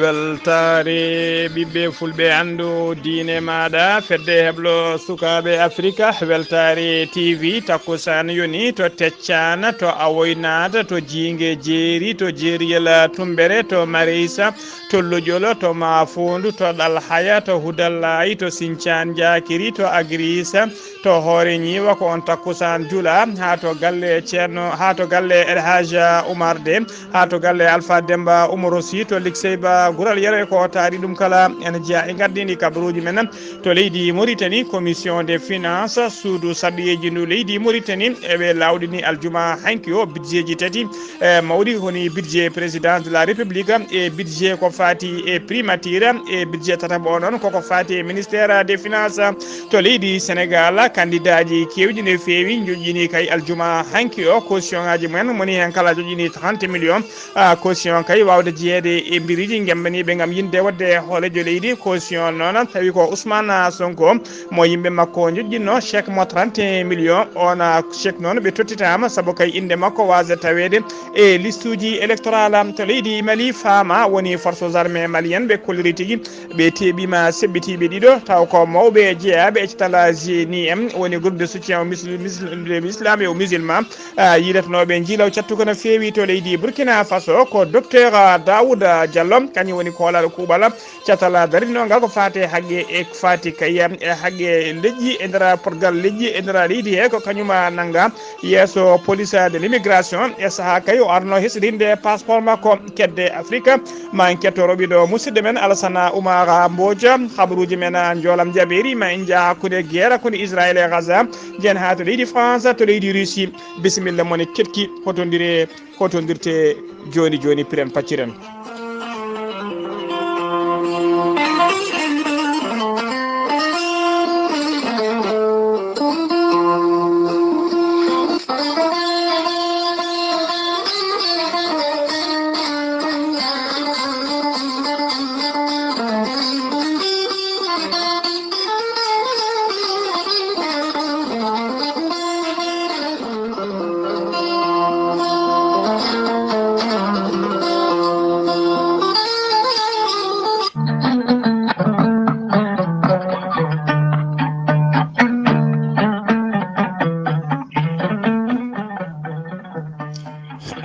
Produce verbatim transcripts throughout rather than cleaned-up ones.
Weltaare ɓiɓɓe fulɓe anndu diine maaɗa, fedde heblo sukaaɓe Afrika, weltaare T V, takkusaan yoni to Teccaan, to Awoynaata, to Jiinge Jeeri, to Jeeriyel Tummbere, to Mareysa, to Lojol, to Maafoondu, to Ɗalhaya, to Hudallaayi, to Sincaan Jaakiri, to Agriisa, to Hoore Ñiiwa, ko on takkusaan jula, haa to galle Ceerno, haa to galle El Hadj Oumar De, haa to galle Alpha Demba Oumar Sy, to Likseyba Gural Yero, e ko taari ɗum kala, ene jeyaa e ngardiindi kabaruuji men. To leydi Mauritanie, commission des finances, suudu sarɗiyeeji ndu leydi Mauritanie, eɓe lawɗini aljuma hanki o budgetji tati, e mawɗi, woni budget président de la République, e budget ko fati e primature, e budget tataɓo o noon koko fati e ministère des finances. To leydi Sénégal, kandidaaji keewɗi no feewi joƴƴini kay aljuma hanki o caution ngaji mumen, moni heen kala joƴƴini trente millions, ah, caution kay wawde jeyeede e mbiriji gembaniɓe ngam yinde wadde hoolejo leydi. Caution noon tawi ko Ousmane Sonko, mo yimɓe makko joƴƴinno chèque mo trente et un millions. On, ah, chèque noon ɓe tottitama sabu kay inde makko waasde taweede e listuji électoral. To leydi Mali, Fama woni forces armées maliennes, ɓe kolliri tigi, ɓe teɓima seɓɓitiɓe ɗiɗo, taw ko mawɓe jeeyaɓe e cetalaji ni en, woni groupe de soutien au mus-, mus-, de l'islam et aux musulmans, ah, yiidatnooɓe njiilaw cattuko no feewi. To leydi Burkina Faso, ko docteur, ah, Daouda Diallo, kañum woni koolaaɗo kuuɓal catal darinoo ngal ko faati e haqqe, e faati kay e haqqe leƴƴi e nder porgal leƴƴi e nder leydi he, ko kañum nannga yeeso police de l'immigration. E sahaa kay o arno hesɗitinde passeport makko kedde Afrique. Ma en ketto roɓiɗo musidɗo men Alassane Oumar Mbodj, habaruuji men njoolam jaɓeeri. Ma en njaha hakkunde guerre hakkunde Israël e Gaza, nden haa to leydi France, to leydi Russie. Bisimilla mon e keɗki, hotondire, hotondirte jooni jooni, piren pacciren.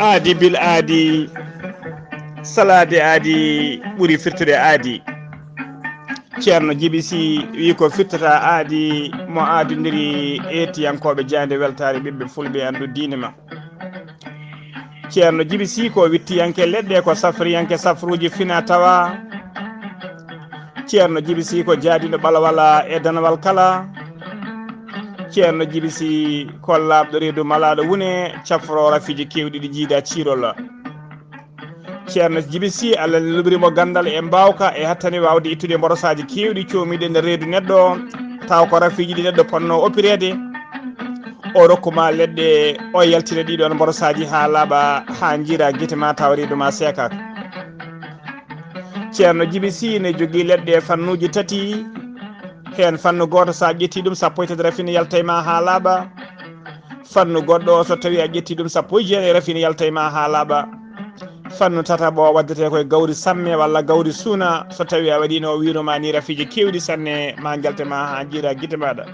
Aadi bil aadi, salaade aadi ɓuri firtude aadi. Ceerno Jibi Si wii ko firtata aadi mo aadindiri etiyankooɓe jaande weltaare ɓiɓɓe fulɓe anndu diine ma. Ceerno Jibi Si ko wittiyanke leɗɗe, ko safriyanke safruuji fina tawa. Ceerno Jibi Si ko jaadiiɗo ɓalawala e danawal kala. Ceerno Jibi Si ko laaɓɗo reedu malaaɗo wune, cafro rafiiji keewɗi ɗi jiida ciirol. Ceerno Jibi Si, Allah ne luɓiri mo ganndal e mbaawka e hattani waawde ittude mborosaaji keewɗi coomiiɗi e nder reedu neɗɗo, taw ko rafiiji ɗi neɗɗo potnoo oppireede. O rokku ma leɗɗe, o yaltina ɗiɗon mborosaaji haa laaɓa, haa njiira gite ma, taw reedu ma seekaaka. Ceerno Jibi Si ne jogii leɗɗe fannuuji tati. Heen fannu gooto, so a ƴetti ɗum, sappo e tati rafine yalta e ma haa laaɓa. Fannu goɗɗo o, so tawi a ƴetti ɗum, sappo e jeenayi rafine yalta e ma haa laaɓa. Fannu tataɓo o waddete koye gawri samme walla gawri suuna, so tawi a waɗino o wiino ma ni rafiiji keewɗi sanne, ma jalte ma haa jiira gite maɗa.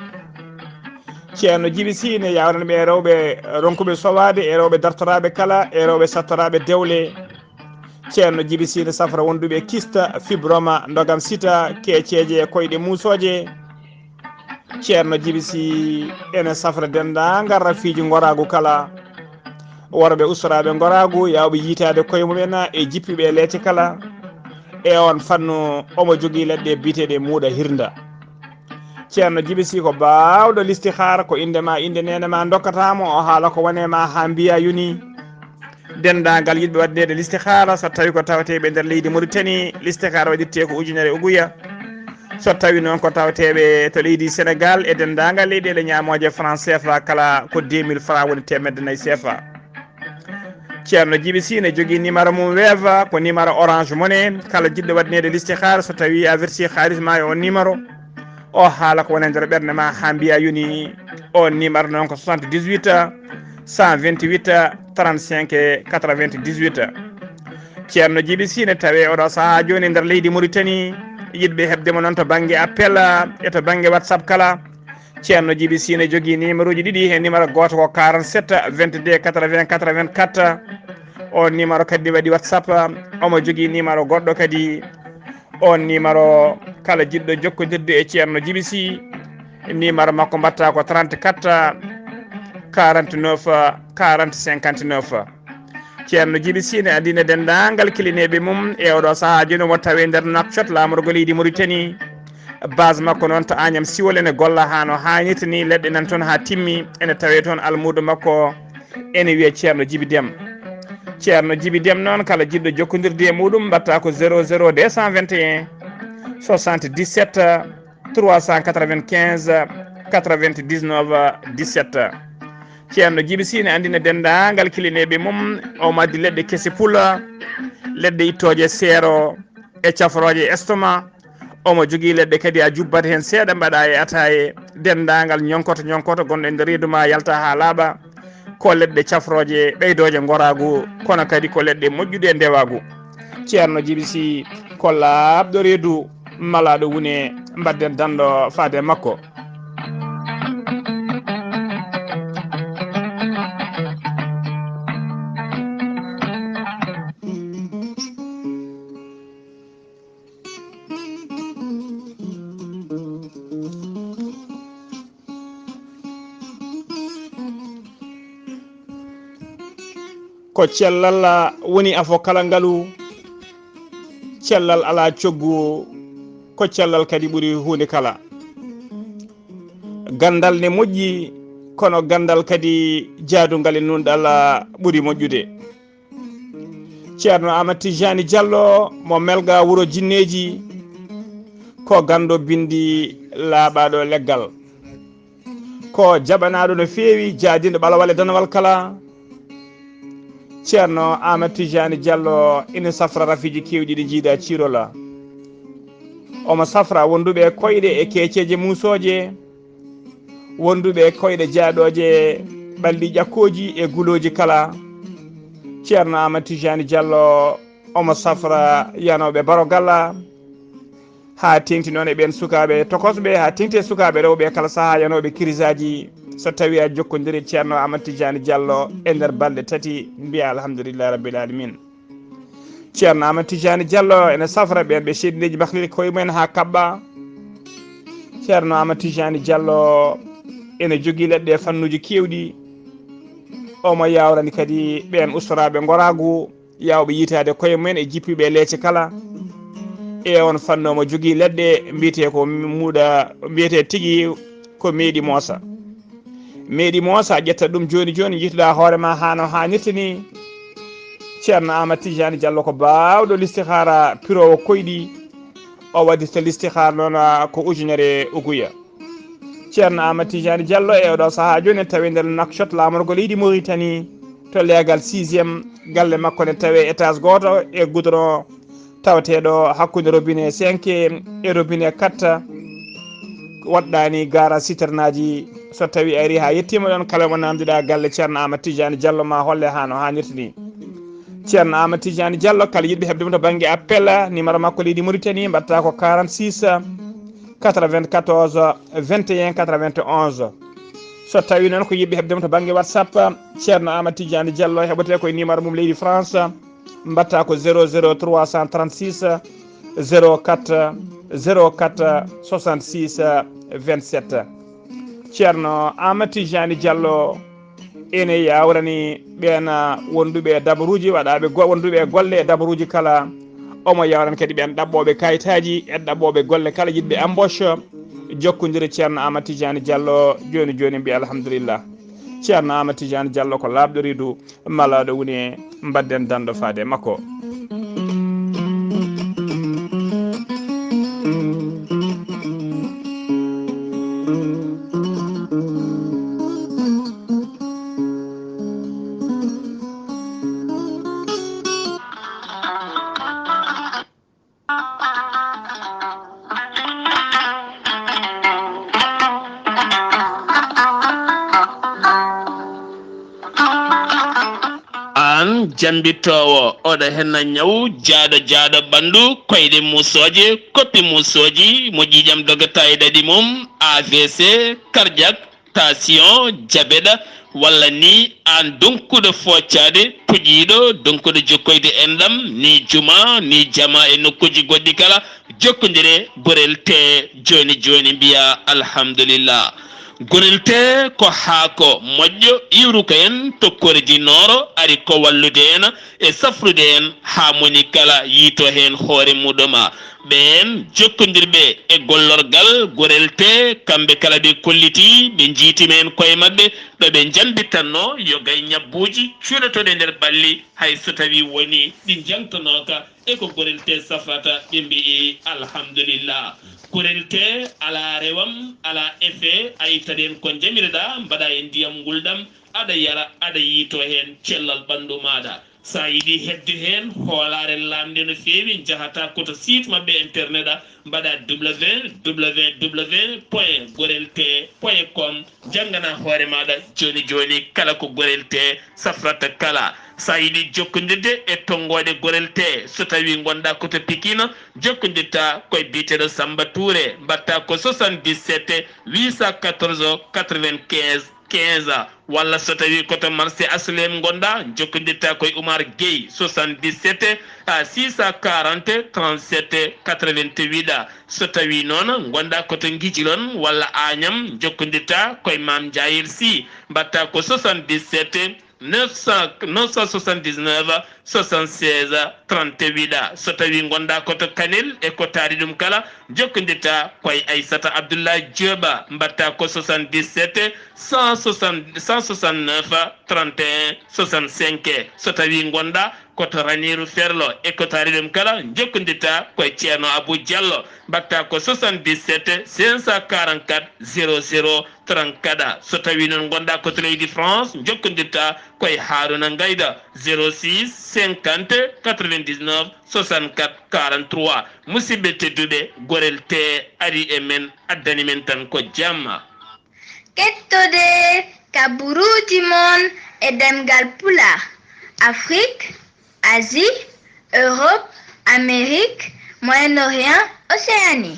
Ceerno Jibi Si ne yawran ɓe rewɓe ronkuɓe sowaade, e rewɓe dartoraaɓe kala, e rewɓe sattoraaɓe dewle. Ceerno Jibi Si ne safra wonduɓe kista, fibroma, ndogam sita, keeceeje e koyɗe muusooje. Ceerno Jibi Si ene safra denndaangal rafiiji ngoraagu kala, worɓe ustoraaɓe ngoraagu, yaawɓe yiytaade koye mumen e jippiiɓe e leece kala. E oon fannu, omo jogii leɗɗe biyeteeɗe muuɗa hirnda. Ceerno Jibi Si ko baawɗo listihaara, ko innde ma, innde neene ma ndokkata mo, o haala ko wone ma haa mbiya yoni. Denndaangal yiɗɓe waɗneede listihaara, so tawi ko tawateeɓe nder leydi Mauritanie, listihaara waɗirte ko ujunere uguya. So tawi noon ko tawateeɓe to leydi Sénégal e denndaangal leyɗeele ñaamooje franc C F A kala, ko deux mille francs woni teemedde nayi C F A. Ceerno Jibi Si ne jogii numéro mum weefa, ko numéro Orange Money. Kala jiɗɗo waɗneede listihaara, so tawi a wersi haalis ma e on numéro, o haala ko woni e nder ɓernde ma haa mbiya yoni. O numéro noon ko soixante-dix-huit, cent vingt-huit, trente-cinq, quatre-vingt-dix-huit. Ceerno Jibi Sine tawi oɗo sahaa jooni nder leydi Mauritanie, yiɗɓe heɓde mo noon to bannge appel e to bannge WhatsApp kala. Ceerno Jibi Sine jogii numéro uji ɗiɗi, he numéro gooto ko quarante-sept vingt-deux quatre-vingts quatre-vingt-quatre. O numéro kadi waɗi WhatsApp. Omo jogii numéro goɗɗo kadi. On numéro, kala jiɗɗo jokkondirde e Ceerno Jibi Sy, numéro makko mbatta ko trente-quatre quarante-neuf quarante cinquante-neuf. Ceerno Jibi Sy ne anndina denndaangal kilineeɓe mum e oɗo sahaa jooni, omo tawe nder Nouakchott, laamorgo leydi Mauritanie. Base makko noon to Agnam Siwol, ene golla haa no haanirta ni, leɗɗe nan toon haa timmi, ene tawe toon almuudo makko, ene wiyee Ceerno Jibi Dem. Ceerno Jibi Dem noon, kala jiɗɗo jokkondirde e muɗum, mbatta ko zéro zéro deux cent vingt et un soixante-dix-sept trois cent quatre-vingt-quinze quatre-vingt-dix-neuf dix-sept. Ceerno Jibi Sy ne anndina denndaangal kilineeɓe mum, omo addi leɗɗe kese pula, leɗɗe ittooje seero e cafrooje estomac. Omo jogii leɗɗe kadi a jubbat heen seeɗa, mbaɗa e ataaye, denndaangal ñonkoto ñonkoto gonɗo e nder reedu ma yalta haa laaɓa. Ko leɗɗe cafrooje ɓeydooje ngoraagu, kono kadi ko leɗɗe moƴƴuɗe ndewaagu. Ceerno Jibi Sy ko laaɓɗo reedu, malaaɗo wune, mbaɗden danndo faade makko. Ko cellal woni afo kala ngalu, cellal alaa coggu, ko cellal kadi ɓuri huunde kala. Ganndal ne moƴƴi, kono ganndal kadi jaadungal e nunɗal ɓuri moƴƴude. Ceerno Aamadu Tijaani Jallo mo Melga wuro jinneeji, ko ganndo binndi laaɓaaɗo leggal. Ko jaɓanaaɗo no feewi, jaadinɗo ɓalawal e danawal kala. Ceerno Aamadu Tijaani Jallo ina safra rafiiji keewɗi ɗi njiidaa ciirola. Omo safra wonduɓe e koyɗe e keeceeje muusooje, wonduɓe e koyɗe jaaɗooje, ɓalli ƴakkooji e gulooji kala. Ceerno Aamadu Tijaani Jallo omo safra yanooɓe baro galla, haa teeŋti noon e ɓeen sukaaɓe tokosɓe, haa teeŋti e sukaaɓe rewɓe kala sahaa yanooɓe kirisaaji. So tawii a jokkondiri Ceerno Aamadu Tijaani Jallo e nder balɗe tati, mbiya alhamdulillahi rabbil aalamiin. Ceerno Aamadu Tijaani Jallo ene safra ɓeen ɓe seedineeji makko ɗi koye mumen haa kaɓɓa. Ceerno Aamadu Tijaani Jallo ene jogii leɗɗe e fannuuji keewɗi. Omo yaawrani kadi ɓeen ustoraaɓe ngoraagu, yaawɓe yiytaade koye mumen e jippiiɓe e leece kala. E oon fannu omo jogii leɗɗe mbiyetee ko muuɗa, mbiyetee tigi ko meeɗi moosa. Meeɗi moosa, ƴetta ɗum jooni jooni, njiytoɗaa hoore ma haa no haanirta ni. Ceerno Aamadu Tijaani Jallo ko baawɗo listihaara, piroowo koyɗi. O waɗirta listihaara noon, a, ko ujunere uguya. Ceerno Aamadu Tijaani Jallo e oɗo sahaa jooni ne tawi nder Nouakchott, laamorgo leydi Mauritanie, to leegal sixième. Galle makko ne tawi étage gooto e goudron tawateeɗo hakkunde robinet cinq e robinet quatre, waɗɗaani garage citernaaji. So tawii a arii haa yettiima ɗoon, kala mo naamndiɗaa galle Ceerno Aamadu Tijaani Jallo, ma holle haa no haanirta ni. Ceerno Aamadu Tijaani Jallo, kala yiɗɓe heɓde mo to bannge appel, numéro makko leydi Mauritanie, mbaɗta ko quarante-six quatre-vingt-quatorze vingt et un quatre-vingt-onze. So tawii noon ko yiɗɓe heɓde mo to bannge WhatsApp, Ceerno Aamadu Tijaani Jallo heɓoto ko e numéro mum leydi France, mbaɗta ko zéro zéro trois cent trente-six zéro quatre zéro quatre soixante-six vingt-sept. Ceerno Aamadu Tijaani Jallo ene yaawrani ɓeen, a, wonduɓe e dabaruuji, waɗaaɓe go-, wonduɓe e golle e dabaruuji kala. Omo yaawrani kadi ɓeen ɗaɓɓooɓe kayitaaji e ɗaɓɓooɓe golle kala, yiɗɓe embauche, jokkondire Ceerno Aamadu Tijaani Jallo jooni jooni, mbiya alhamdulillah. Ceerno Aamadu Tijaani Jallo ko laaɓɗo reedu, malaaɗo wune, mbaɗden danndo faade e makko. An jambittoowo, oɗo henna ñawu jaaɗo jaaɗo ɓanndu, koyɗe muusooje, koppi muusooji, mo ƴiiƴam dogata e ɗaɗi mum, A V C, cardiaque, tension, jabeɗa, walla ni aan donkuɗo foocaade, puƴiiɗo, donkuɗo jokkoyde enɗam, ni juma, ni jama e nokkuuji goɗɗi kala, jokkondire Gorel Tee jooni jooni, mbiya alhamdulillah. Gorel Tee ko haako moƴƴo, iwruka en tokkoreji nooro, ari ko wallude en e safrude en haa moni kala yiito heen hoore muɗum. Ɓeen jokkondirɓe e gollorgal Gorel Tee, kamɓe kala ɓe kolliti, ɓe njiitima en koye maɓɓe, ɗo ɓe njambitanno yo gay ñabbuuji cuuɗotooɗi e nder ɓalli, hay so tawii woni ɗi njangtonooka, e ko Gorel Tee safrata, ɓe mbi'i alhamdulillah. Gorel Tee alaa rewam, alaa effet, a ittat heen ko njamiroɗaa, mbaɗaa e ndiyam ngulɗam, aɗa yara, aɗa yiito heen cellal ɓanndu maaɗa. So a yiɗi heɓde heen hoolaare laamnde no feewi, njahataa ko to site maɓɓe internet, a mbaɗa www point gorel tee point com, njanngana hoore maaɗa jooni jooni kala ko Gorel Tee safrata kala. So a yiɗi jokkondirde e tonngooɗe Gorel Tee, so tawii ngonɗaa ko to Pikine, jokkondirtaa koye biyeteeɗo Samba Touré, mbaɗtaa ko soixante-dix-sept huit cent quatorze quatre-vingt-quinze quinze, walla so tawii ko to marché H L M ngonɗaa, jokkondirtaa koye Oumar Gueye, soixante-dix-sept six cent quarante trente-sept quatre-vingt-huit. So tawii noon ngonɗaa ko to Ngijilon walla Agnam, jokkondirtaa koye Mame Ndiayel Sy, mbaɗtaa ko soixante-dix-sept neuf cent, neuf cent soixante-dix-neuf soixante-seize trente-huit. So tawii ngonɗaa ko to Kanel e ko taari ɗum kala, jokkondirtaa koye Aissata Abdoulaye Diop, mbaɗtaa ko soixante-dix-sept cent soixante, cent soixante-neuf trente et un soixante-cinq. So tawii ngonɗaa ko to Ranérou Ferlo e ko taari ɗum kala, jokkondirtaa koye Ceerno Abou Diallo, mbaɗtaa ko soixante-dix-sept cinq cent quarante-quatre zéro zéro trente-quatre. So tawii noon ngonɗaa ko to leydi France, jokkondirtaa koye Harouna Ngaïda, zéro six cinquante quatre-vingt-dix-neuf soixante-quatre quarante-trois. Musidɓe tedduɓe, Gorel Tee ari e men, addani men tan ko jamma. Kettode kaburuuji mon e ɗemngal Pulaar, Afrique, Asie, Europe, Amérique, Moyen-Orient, Océanie.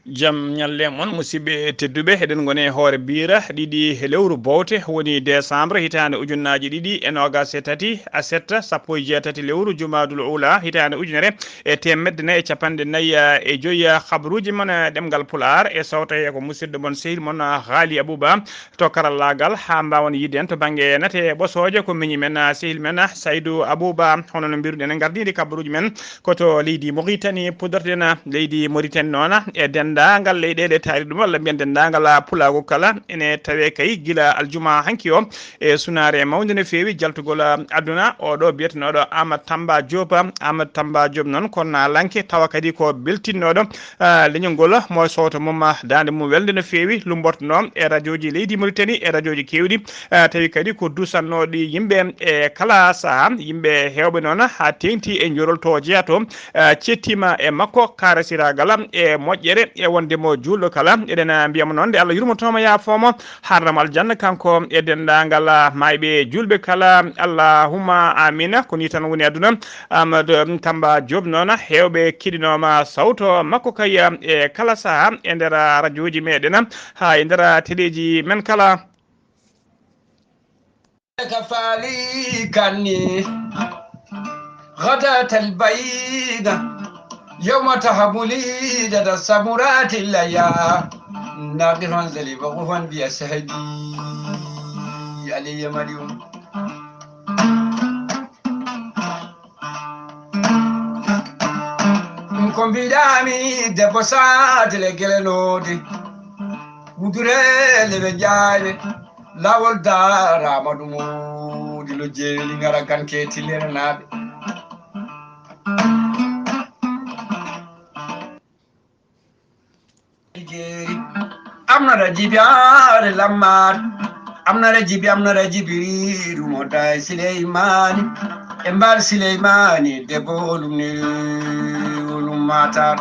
Jam ñalle mon, musidɓe tedduɓe. Eɗen ngoni e hoore biira ɗiɗi e lewru bowte, woni décembre, hitaande ujunnaaji ɗiɗi e noogaas e tati, aset, sappo e jeetati lewru Jumaadul Ula, hitaande ujunere e teemedde nayi e capanɗe nayi e joyi. Kabaruuji mon e ɗemngal Pulaar e sawto e ko musidɗo mon, sehil mon, Haali Abuba, to karallaagal, haa mbaawon yiide en to bannge nate ɓosooje. Ko miñi men, sehil men, Saydu Abuba. Hono no mbiruɗen, ngardiiɗi kabaruuji men ko to leydi Moritani, puɗɗorten leydi Moritani noon e denndaangal leyɗeele taari ɗum, walla mbiyen denndaangal pulaagu kala. Ene tawee kay gila aljuma hanki o e sunaare mawnde no feewi jaltugol aduna, oɗo biyetenooɗo Amadou Tamba Diop. Amadou Tamba Diop noon ko naalanke, tawa kadi ko beltinnooɗo, ah, leñol ngol, mo sowto mum, ah, daande mum welde no feewi, lummbortonoo e rajooji leydi Moritani e rajooji keewɗi, ah, tawi kadi ko duusannooɗi yimɓe e kala sahaa. Yimɓe heewɓe noon haa teeŋti e njorol to jeyaa to, ah, ceettiima e makko, kaarasiraagal e moƴƴere e wonde mo juulɗo kala. Eɗen, ah, mbiya mo noon, nde Allah yurmotooma, yaafoo mo, haarnam aljanna, kanko e denndaangal, ah, maayɓe juulɓe kala. Allahumma amina. Ko nii tan woni aduna. Amadou Tamba Diop noon, heewɓe keɗinooma sawto makko kay e kala sahaa e nder rajooji meɗen, haa e nder teleeji men kala. Ka faali kanni, غداة البيضة، يوم تهبلي لدى السمرات الليا، ناقصا زليبة غفا بي السهدي، علي مريم. Ko mbiɗami debbo saatele gelenoode, wudurele ɓe jaawe, laawol daaraama ɗum woodi no jeeli ngara ganke tillerenaaɓe. Jeeri. Am na da jibiyaare lammaat, am na da jibi, am na da jibiriiru mo tay Sileymaani, e mbaal Sileymaani debbo olum ni olum maataat.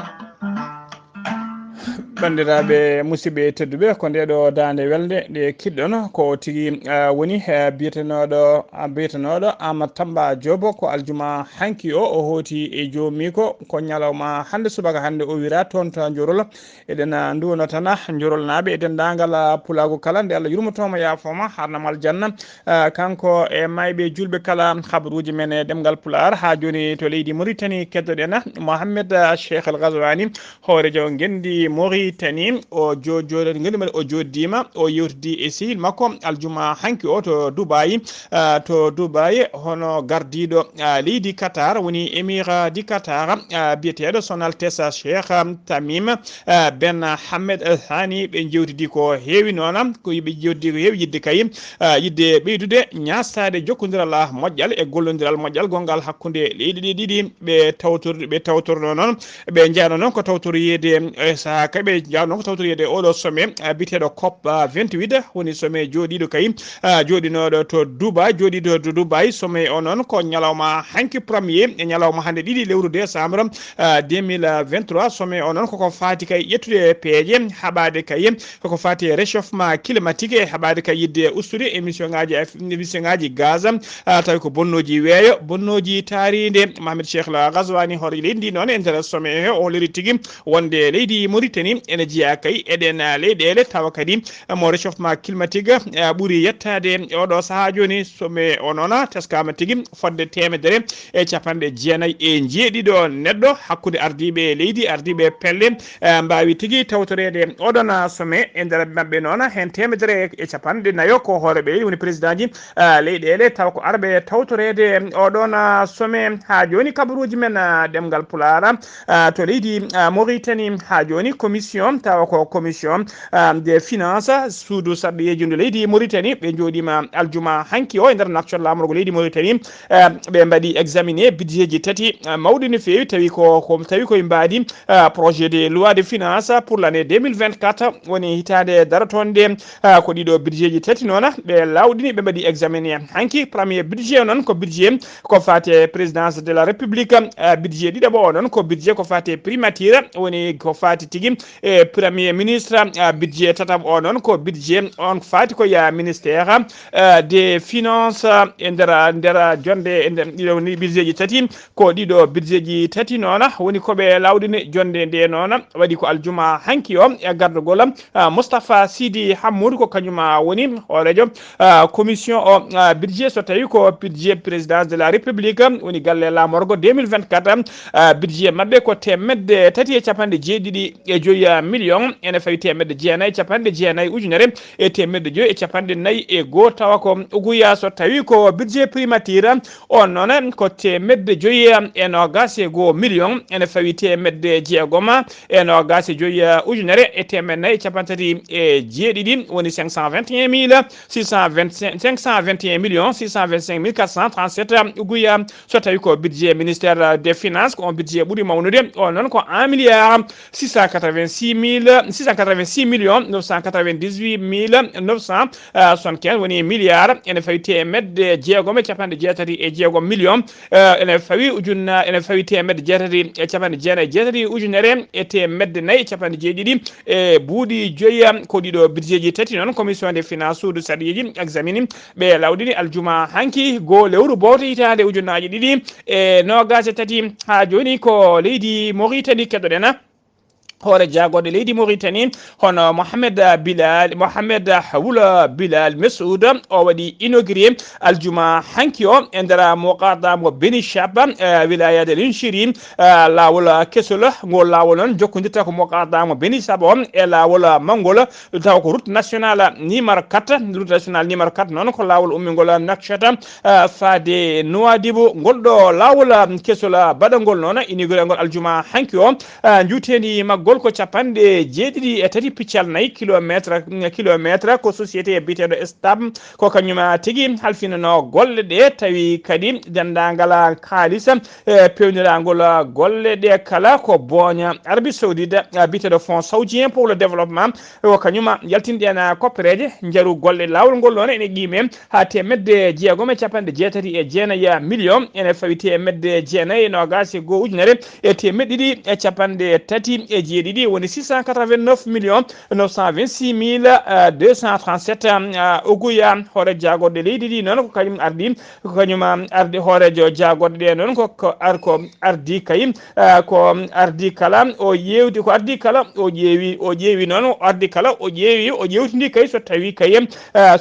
Banndiraaɓe musidɓe tedduɓe, ko ndee ɗo daande welnde nde kiɗɗon ko tigi, ah, woni, eh, biyetenooɗo, ah, biyetenooɗo Amadou Tamba Diop, ko aljuma hanki o, o hooti e joomiiko, ko ñalawma hannde subaka hannde o wira toon to Njorol. Eɗen, ah, nduwno tan, ah, Njorolnaaɓe e denndaangal, ah, pulaagu kala, nde Allah yurmotooma yaafooma, harnam aljanna, ah, kanko e maayɓe juulɓe kala. Habaruuji men e ɗemngal Pulaar haa jooni to leydi Mauritanie, keddoɗen, ah, Mohamed, ah, Cheikh El Ghazouani, hooreejo ngenndi Mauritanie, o jo-, jo-, ngenndi Mauritanie, o jooɗiima, o yewtidi e sehil makko aljuma hanki o to Dubai. Ah, to Dubai, hono gardiiɗo, ah, leydi Qatar, woni Émir, ah, di Qatar, ah, biyeteeɗo Son Altesse Cheikh, ah, Tamim, ah, Ben Hamed Al Thani, ɓe njewtidi ko heewi noon, ko ɓe njewtidi ko heewi yidde kay, ah, yidde ɓeydude ñaastaade jokkondiral, ah, moƴƴal e gollondiral moƴƴal gonngal hakkunde leyɗe ɗe ɗiɗi. Ɓe tawtor-, ɓe tawtorno noon, ɓe njahno noon ko tawtoroyeede, e sahaa kay ɓe njahno noon ko tawtoroyeede oɗo sommet, ah, biyeteeɗo COP, ah, vingt-huit, woni sommet jooɗiiɗo kay, ah, jooɗinooɗo to Dubai, jooɗiiɗo to Dubai. Sommet o noon ko ñalawma hanki premier e ñalawma hannde ɗiɗi lewru décembre, ah, deux mille vingt-trois. Sommet o noon koko faati kay ƴettude peeje, haɓaade kay koko faati e réchauffement climatique, e haɓaade kay yidde ustude émission ngaji, émission ngaji gaz, ah, tawi ko bonnooji weeyo, bonnooji taariinde. Mohamed Cheikh El Ghazouani, hooreejo leydi ndi noon, e nder sommet he, o holliri tigi wonde leydi Mauritanie ene jeyaa kay e ɗeen, ah, leyɗeele, tawa kadi, ah, mo réchauffement climatique, ah, ɓuri yettaade e oɗo sahaa jooni. Sommet o noon teskaama tigi fodde teemedere e capanɗe jeenayi e njeeɗiɗo neɗɗo hakkunde ardiiɓe leydi, ardiiɓe pelle, eh, mbaawi tigi tawtoreede oɗon, ah, sommet. E nder maɓɓe noon, heen teemedere e capanɗe nayo ko hooreeɓe leydi, woni présidentji, ah, leyɗeele, tawa ko arɓe tawtoreede oɗon, ah, sommet. Haa jooni kabaruuji men, ah, ɗemngal Pulaar, ah, to leydi, ah, Mauritanie, haa jooni commission, tawa ko commission, ah, des finances, suudu sarɗiyeeji ndu leydi Mauritanie, ɓe njooɗiima aljuma hanki o e nder nafcol laamorgo leydi Mauritanie. Eh, ɓe mbaɗi examiné budgetji tati, eh, mawɗi no feewi, tawi ko, ko, tawi koye mbaadi, eh, projet de loi de finance pour l'année deux mille vingt-quatre, woni hitaande darotoonde, eh, ko ɗiɗo budgetji tati noon, ɓe lawɗini, ɓe mbaɗi examiné. Hanki, premier budget o noon ko budget ko faati e présidence de la République, eh, budget ɗiɗaɓo o noon ko budget ko faati e primature, woni ko faati tigi e premier ministre, ah, budget tataɓo o noon ko budget on faati ko ya ministère, ah, des finances, ah, e nder, nder jonde, e nder ɗiɗo ni budgetji tati, ko ɗiɗo budgetji tati noon woni ko ɓe lawɗini. Jonde nde noon waɗi ko aljuma hanki o e gardagol, ah, Moustapha Sidi Hammoud, ko kañum, ah, woni hooreejo, ah, commission o, ah, budget, so tawi ko budget présidence de la République, woni galle laamorgo deux mille vingt-quatre, ah, budget maɓɓe ko teemedde tati e capanɗe jeeɗiɗi e joyi, ah, million, ene fawi teemedde jeenayi e capanɗe jeenayi ujunere e teemedde joyi e capanɗe nayi e goo, tawa ko uguya, so tawi ko budget primature, on noon ko teemedde joyi e noogas e goo million, ene fawi teemedde jeegom e noogas e joyi, ah, ujunere e teemedde nayi e capanɗe tati e jeeɗiɗi, woni cinq cent vingt et un mille six cent vingt-cinq, cinq cent vingt et un millions six cent vingt-cinq mille quatre cent trente-sept uguya. So tawi ko budget ministère des finances, ko on budget ɓuri mawnude, o noon ko un milliard six cent quatre-vingt-six mille, six cent quatre-vingt-six millions neuf cent quatre-vingt-dix-huit mille neuf cent soixante-quinze, woni milliard ene fawi teemedde jeegom e capanɗe jeetati e jeegom million, eh, ene fawi ujunna, ene fawi teemedde jeetati e capanɗe jeenayi e jeetati ujunere e teemedde nayi e capanɗe jeeɗiɗi e buuɗi joyi. Ko ɗiɗo budgetji tati noon commission des finances, suudu sarɗiyeeji, examini, ɓe lawɗini aljuma hanki, goo lewru bowto hitaande ujunnaaji ɗiɗi e noogas e tati. Haa jooni ko leydi Mauritanie keɗoɗen. Hoore jaagorɗe leydi Mauritanie, hono Mohamed Bilal, Mohamed Wul Bilal Messoud, o waɗi inauguré aljuma hanki o e nder muqaddam mo Beni Chab, eh, wilaya de Linchiri, eh, laawol kesol. Ngol laawol noon jokkondirta ko muqaddam mo Beni Chab o e laawol mawngol, tawa ko route nationale numéro quatre. Route nationale numéro quatre noon ko laawol ummingol Nouakchott, eh, faade Nouadhibou. Ngol ɗo laawol, eh, kesol, eh, baɗangol noon inauguré ngol aljuma hanki o, eh, njuuteendi maggol ko capanɗe jeeɗiɗi e tati piccal nayi kilometre, kilometre. Ko société biyeteeɗo Stab, ko kañum tigi halfinanoo golle ɗe, tawi kadi denndaangal kaalis, eh, peewniraangol golle ɗe kala ko booña Arabie Saoudite, eh, biyeteeɗo Fonds Saoudien pour le Développement, ko kañum yaltini ɗeen koppereeje. Njaru golle laawol ngol noon ene qiime haa teemedde jeegom e capanɗe jeetati e jeenayi million, ene fawi teemedde jeenayi e noogas e goo ujunere e teemedde ɗiɗi e capanɗe tati e jeeɗiɗi woni six cent quatre-vingt-neuf millions neuf cent vingt-six mille deux cent trente-sept. Oguya, hoore jaagorɗe leydi ndi noon, ko kañum ardi, ko kañum ardi hooreejo jaagorɗe ɗe noon, ko, ko ar-, ko ardi kay, ko ardi kala o ƴeewti, ko ardi kala o ƴeewi, o ƴeewi noon, o ardi kala o ƴeewi, o ƴeewtindi kay so tawi kay,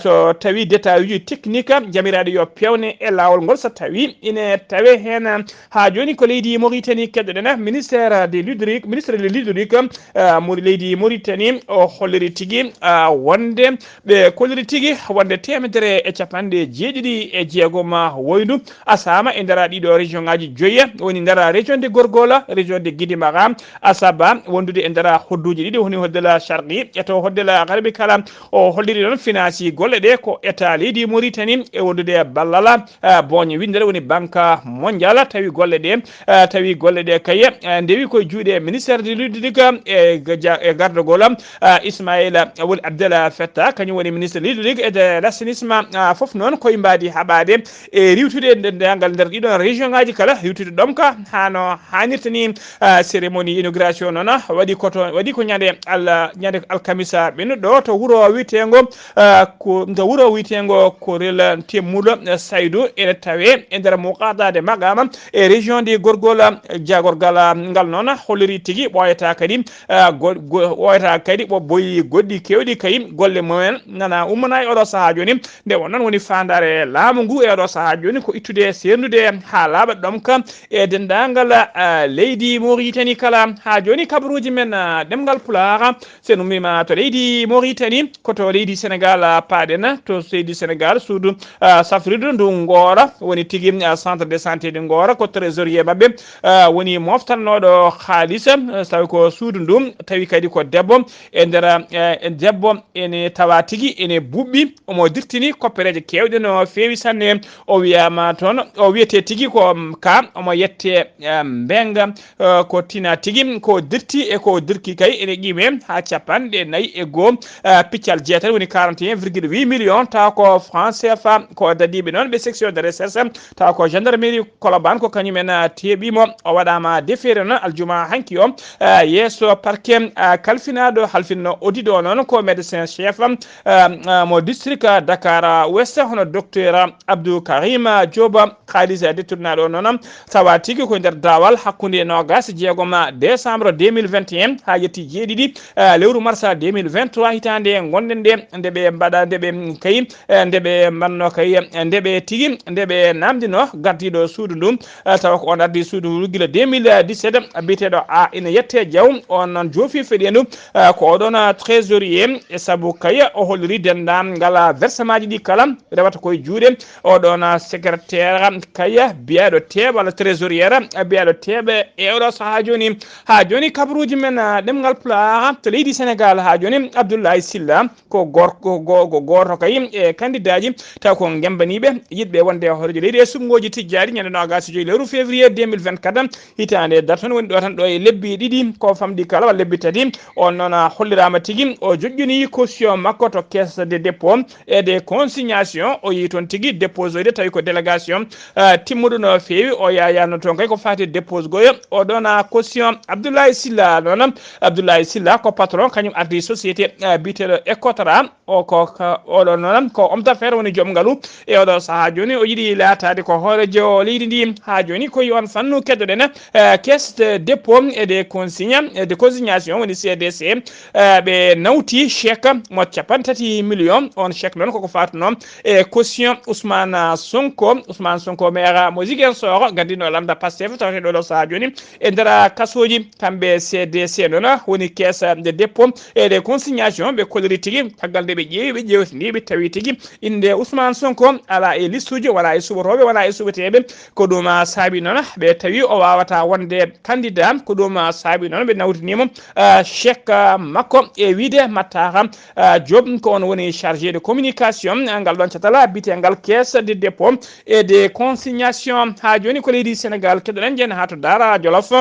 so tawi détail uji technique jamiraaɗo yo pewne e laawol ngol, so tawi ine tawe heen. Haa jooni ko leydi Mauritanie keɗoɗen, ministère de l'hydraulique, ministre de l'hydraulique, ah, mo leydi Mauritanie, o holliri tigi, ah, wonde ɓe kolliri tigi wonde teemedere e capanɗe jeeɗiɗi e jeegom woyndu asaama e nder ɗiɗo région ngaji joyi, woni nder région de Gorgola, région de Guidimara, Asaba, wondude e nder hodduuji ɗiɗi, woni hoddela Sharqi e to hoddela Garbi kala. O holliri noon finaasi golle ɗe ko État leydi Mauritanie e wondude e ballal, ah, booñe winndere woni Banque Mondiale, tawi golle ɗe, ah, tawi golle ɗe kay, ah, ndewi koye juuɗe ministère de l'hydraulique e ga-, e gardagol, ah, Ismaïla Wul Abdel Fattah, kañum woni ministre de l'hydraulique et de l'assainissement, ah, fof noon koye mbaadi haɓaade e riiwtude e denndaangal nder ɗiɗon région ngaji kala, riiwtude ɗomka haa no haanirta ni. Ah, cérémonie inauguration noon waɗi ko to, waɗi ko ñande al-, ñande alkamisa ɓennuɗo to wuro wiyeteengo, ah, ko, to wuro wiyeteengo Korel Temmuɗo Saydu, ene tawe e nder muqaddade maqama e région de Gorgol. Jaagorgal ngal noon holliri tigi ɓooyata kadi, ah, go-, go-, ɓooyata kadi ɓo boyi goɗɗi keewɗi kay golle mumen nana ummana e oɗo sahaa jooni. Nde won noon woni faandaare laamu ngu e oɗo sahaa jooni ko ittude seerndude haa laaɓa ɗomka e denndaangal, ah, leydi Mauritanie kala. Haa jooni kabaruuji men, ah, ɗemngal Pulaar, so en ummiima to leydi Mauritanie, ko to leydi Sénégal, ah, paaɗen, to leydi Sénégal, suudu, ah, safrirdu ndu Ngoora, woni tigi, ah, centre de santé de Ngoora, ko trésorier maɓɓe, ah, woni moftannooɗo haalis, ah, tawi ko suudu ndu, tawi kadi ko debbo, e nder, ah, debbo ene tawa tigi ene buɓɓi, omo dirtini koppereeje keewɗe no feewi sanne. O wiyaama toon, o wiyetee tigi ko ka, omo yettee, eh, Mbenga, eh, ko tina tigi, ko dirti e ko dirki kay ene qiime haa capanɗe nayi e goo, eh, piccal jeetati, woni quarante et un virgule huit millions, tawa ko franc C F A, ko dadiiɓe noon ɓe section de recherche, tawa ko gendarmerie Colobane, ko kañum en, eh, teeɓi mo. O waɗaama defeere noon aljuma hanki o, eh, yeeso parquet, eh, kalfinaaɗo halfinno audit o noon ko médecin chef, eh, eh, mo district Dakar Ouest, hono docteur Abdou Karim Diop, kaalis détournaaɗo o noon, tawa tigi ko nder daawal hakkunde noogas e jeegom décembre deux mille vingt et un haa yetti jeeɗiɗi, eh, lewru mars deux mille vingt-trois hitaande ngonɗen nde, nde ɓe mbaɗa, nde ɓe kay, eh, nde ɓe mbanno kay, eh, nde ɓe tigi, nde ɓe namdino gardiiɗo suudu ndu, eh, tawa ko on ardi suudu ndu gila deux mille dix-sept, biyeteeɗo A ina yette Diaw, on noon joofi feɗeendu, eh, ko oɗon, eh, trésorier, e sabu kay o holliri denndaangal versement ji ɗi kala rewata koye juuɗe oɗon, eh, secrétaire kay biyeteeɗo Teeɓe walla trésorière biyeteeɗo Teeɓe e oɗo sahaa jooni. Haa jooni kabaruuji men, eh, ɗemngal Pulaar to leydi Sénégal haa jooni Abdoulaye Sylla, ko gor-, ko go-, ko gooto kay e kandidaaji taw ko ngembaniiɓe yiɗɓe wonde hooreejo leydi e suɓngooji tijjaaɗi ñande noogas e joy lewru février deux mille vingt-quatre hitaande darto woni ɗo tan ɗo e lebbi ɗiɗi ko famɗi kala walla lebbi tati. On noon holliraama tigi o joƴƴini caution makko to caisse de dépôt et de consignation, o yehi toon tigi déposoyde tawi ko délégation, eh, timmuɗo no feewi, o yaayaano toon kay ko faati dépose goyo. Oɗon, ah, caution Abdoulaye Sylla noon, Abdoulaye Sylla ko patron, kañum ardi société, eh, biyeteeɗo Ecotra. O ko ka-, oɗo noon ko homme d'affaires woni joom ngalu. E oɗo sahaa jooni o yiɗi laataade ko hooreejo leydi ndi. Haa jooni ko yo on fannu keddoɗen, eh, caisse de dépôt et de consigne, eh, de consignation woni C D C. Eh, ɓe nawti chèque mo capanɗe tati millions. On chèque noon koko faatuno e caution Ousmane Sonko, Ousmane Sonko maire mo Ziguinchor, gardino lamda Pastef, tawateɗo oɗo sahaa jooni e nder kasooji. Kamɓe C D C noon woni caisse de dépôt et de consignation, ɓe kolliri tigi, caggal nde ɓe ƴeewi, ɓe ƴeewtini, ɓe tawi tigi innde Ousmane Sonko alaa e listuuji, wonaa e suɓotooɓe, wonaa e suɓeteeɓe. Ko ɗum, ah, saabi noon ɓe tawi o waawataa wonde candidat. Ko ɗum, ah, saabi noon ɓe nawtini mo, ah, chèque, ah, makko e wiyde Matar, ah, Diop, ko on woni chargé de communication, ah, ngal ɗoon catal, ah, biyeteengal caisse de dépôt et de consignation. Haa jooni ko leydi Sénégal, keɗoɗen, njeyen haa to Daara Jolof.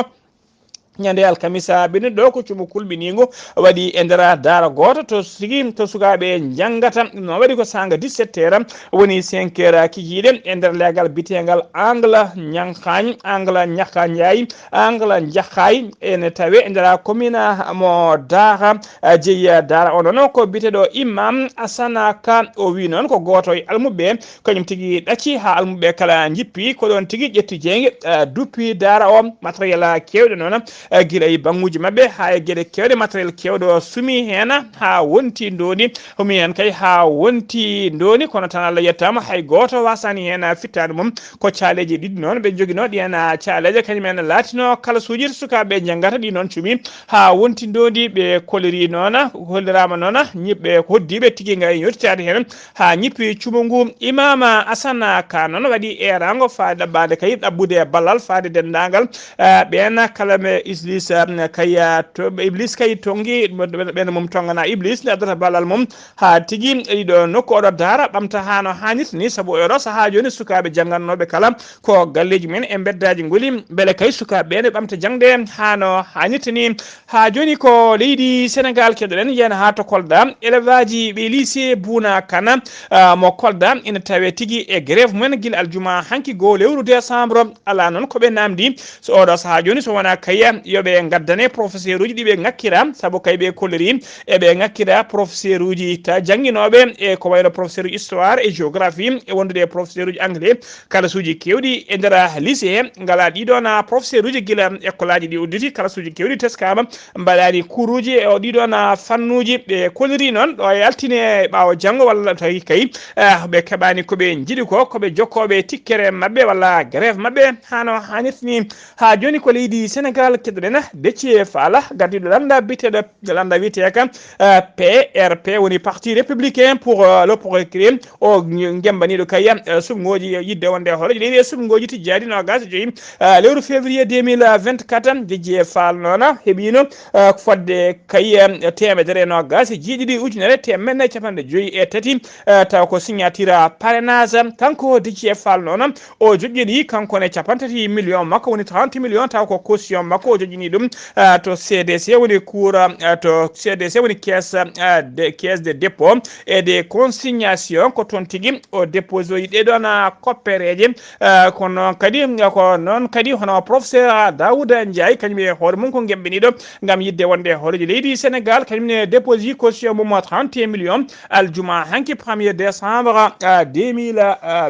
Ñande alkamisa ɓennuɗo ko cumu kulɓiniingu waɗi e nder daara gooto to sigi to sukaaɓe njanngata. Ɗum noon waɗi ko saanga dix-sept heures woni cinq heures kikiiɗe e nder leegal biteengal Angle Ñankañ, Angle Ñakka Njaay, Angle Njakkaay ene tawe e nder commune mo Daara. Jeyi daara o noon ko biyeteeɗo Imam Asana Ka, o wi noon ko gooto e almuɓɓe kañum tigi ɗacci haa almuɓɓe kala njippi. Ko ɗoon tigi ƴetti jeynge, eh, duppi daara o. Matériel keewɗo noon, eh, gila e bannguuji maɓɓe haa e geɗe keewɗe, matériel keewɗo sumi heen haa wonti ndondi, humi heen kay haa wonti ndondi, kono tan Allah yettaama hay gooto wasaani heen fittaandu mum. Ko caaleeji ɗiɗi noon ɓe njoginoo ɗi heen, ah, caaleeje kañum en laatinoo kalasuuji to sukaaɓe njanngata ɗi noon cumi haa wonti ndondi. Ɓe kolliri noon, holliraama noon ñiɓɓe hoddiiɓe tigi ngayi yottitaade heen haa ñippi cumu ngu. Imaama Asana Ka noon waɗi eeraango faade ɗaɓɓaade kay ɗaɓɓude ballal faade denndaangal, eh, ɓeen kala ɓe Iblis, eh, kay, eh, to, Iblis kay tonngi ɓeen mum tonngana Iblis nde addata ballal mum haa tigi ɗiɗo nokku oɗo daara ɓamta haa no haanirta ni, sabu oɗo sahaa jooni sukaaɓe janngatnooɓe kala ko galleeji mumen e mbeddaaji ngoli, mbele kay sukaaɓe ɓee ne ɓamta jaŋde haa no haanirta ni. Haa jooni ko leydi Senegaal keɗoɗen, yen haa to Kolda. Elevaaji ɓe lycée Bouna Kana, ah, mo Kolda ina tawe tigi e grève mumen gila aljuma hanki goo lewru décembre. Alaa noon ko ɓe naamndi so oɗo sahaa jooni so wonaa kayya yo ɓe ngaddane professeur uji ɗi ɓe ŋakkira, sabu kay ɓe kolliri eɓe ŋakkira professeur uji ta jannginooɓe e ko wayno professeur uji histoire e géographie e wondude e professeur uji anglais. Kalasuuji keewɗi e nder lycée he ngalaa ɗiɗoon professeur uji gila école aji ɗi udditi. Kalasuuji keewɗi teskaama, mbaɗaani kuuruuji e o ɗiɗoon fannuuji. Ɓe kolliri noon ɗo e altine ɓaawo janngo walla tawi kay, ah, ɓe keɓaani ko ɓe njiɗi ko, ko ɓe jokkooɓe tikkere maɓɓe walla grève maɓɓe haa no haanirta ni. Haa jooni ko leydi Senegaal keɗoɗen Déthié Fall, gardiiɗo lannda biyeteeɗo lannda wiyeteeka, eh, P R P, woni Parti Républicain pour, eh, le Progrès. O ngembaniiɗo kay, eh, suɓngooji yidde wonde hooreejo leydi e suɓngooji tijjaaɗi noogaas e joyi, eh, lewru février deux mille vingt-quatre. Déthié Fall noon heɓiino, eh, fodde kay, eh, teemedere e noogaas e jeeɗiɗi ujunere teemedde e capanɗe joyi e tati, eh, taw ko signature parrainage. Kanko Déthié Fall noon o joƴƴini kanko ne capanɗe tati million makko, woni trente million, taw ko caution makko o joƴƴini ɗum, ah, to C D C, woni cour, ah, to C D C woni caisse, ah, de, caisse de dépôt et de consignation. Ko toon tigi o déposoyi ɗee ɗoon, ah, koppereeje. Ah, ko noon kadi, ko noon kadi hono professeur Daouda Ndiaye, kañum e hoore mum ko ngemɓiniiɗo ngam yidde wonde hooreejo leydi Senegaal, kañum ne déposoyi caution mum trente et un million. Aljuma hanki premier décembre, ah, deux mille